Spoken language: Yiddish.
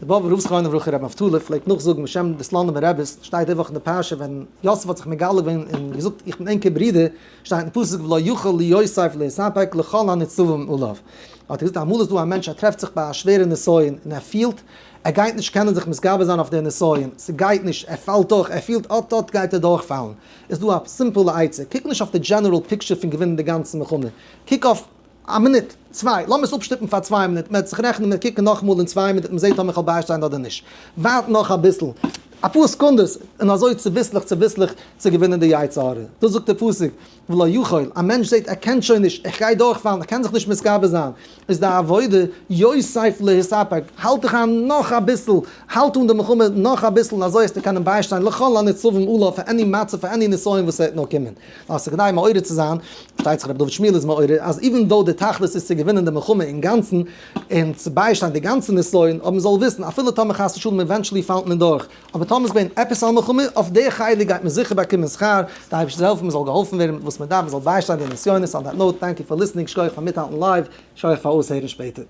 דער באבובער רב זכרונו לברכה רבי נפתלי פלעגט נאכזאגן בשם די סלאנימער רביס, שטייט די וואך אין די פרשה ווען יוסף האט זיך מגלה געווען און געזאגט איך בין ענקער ברודער, שטייט אין פסוק ולא יוכל ליוסף להתאפק לכל הניצבים עליו. האט ער געזאגט אמאל איז דא א מענטש ער טרעפט זיך ביי א שווערע נסיון און ער פילט ער גייט נישט קענען זיך מתגבר זיין אויף די נסיון, ס'גייט נישט, ער פאלט דורך, ער פילט אט אט גייט ער דורכפאלן, איז דא א סימפעלע עצה, קוק נישט אויף די general picture פון געווינען די גאנצע מלחמה, קוק אויף א מינוט, צוויי, לאמיר עס אפשטופן פאר צוויי מינוט, מען וועט זיך רעכענען מיט קוקן נאכאמאל אין צוויי מינוט, מען זעט אויב מען קען ביישטיין אדער נישט. ווארט נאך אביסל, אפאר סעקונדעס, און אזוי צוביסלעך צוביסלעך צו געווינען די יצר הרע. דאס זאגט דער פסוק, ולא יכול, א מענטש זעט ער קען שוין נישט, איך גיי דורכפאלן, איך קען זיך נישט מתגבר זיין, איז די עבודה יוסף להתאפק, האלט דיך איין נאך אביסל, האלט אן די מלחמה נאך אביסל און אזוי וועסטו קענען ביישטיין לכל הניצבים עליו פאר any מצב פאר any נסיון וואס ס'וועט נאר קומען. נאר ס'איז כדאי מעורר צו זיין, פארשטייט זיך רבי דוד שמואל איז מעורר, אז even though די תכלית איז צו געווינען די מלחמה אינגאנצן, און צו ביישטיין די גאנצע נסיון, אבער מ'זאל וויסן אפילו טאמער חס ושלום eventually פאלט מען דורך, אבער טאמער איז געווען עפעס א מלחמה, אויף די חלק גייט מען זיכער באקומען שכר, די אייבערשטער זאל העלפן מ'זאל געהאלפן ווערן מיט וואס מ'דארף, מ'זאל ביישטיין די נסיונות, on that note, thank you for listening, שכוח פאר מיטהאלטן live, שכוח פאר אויסהערן שפעטער.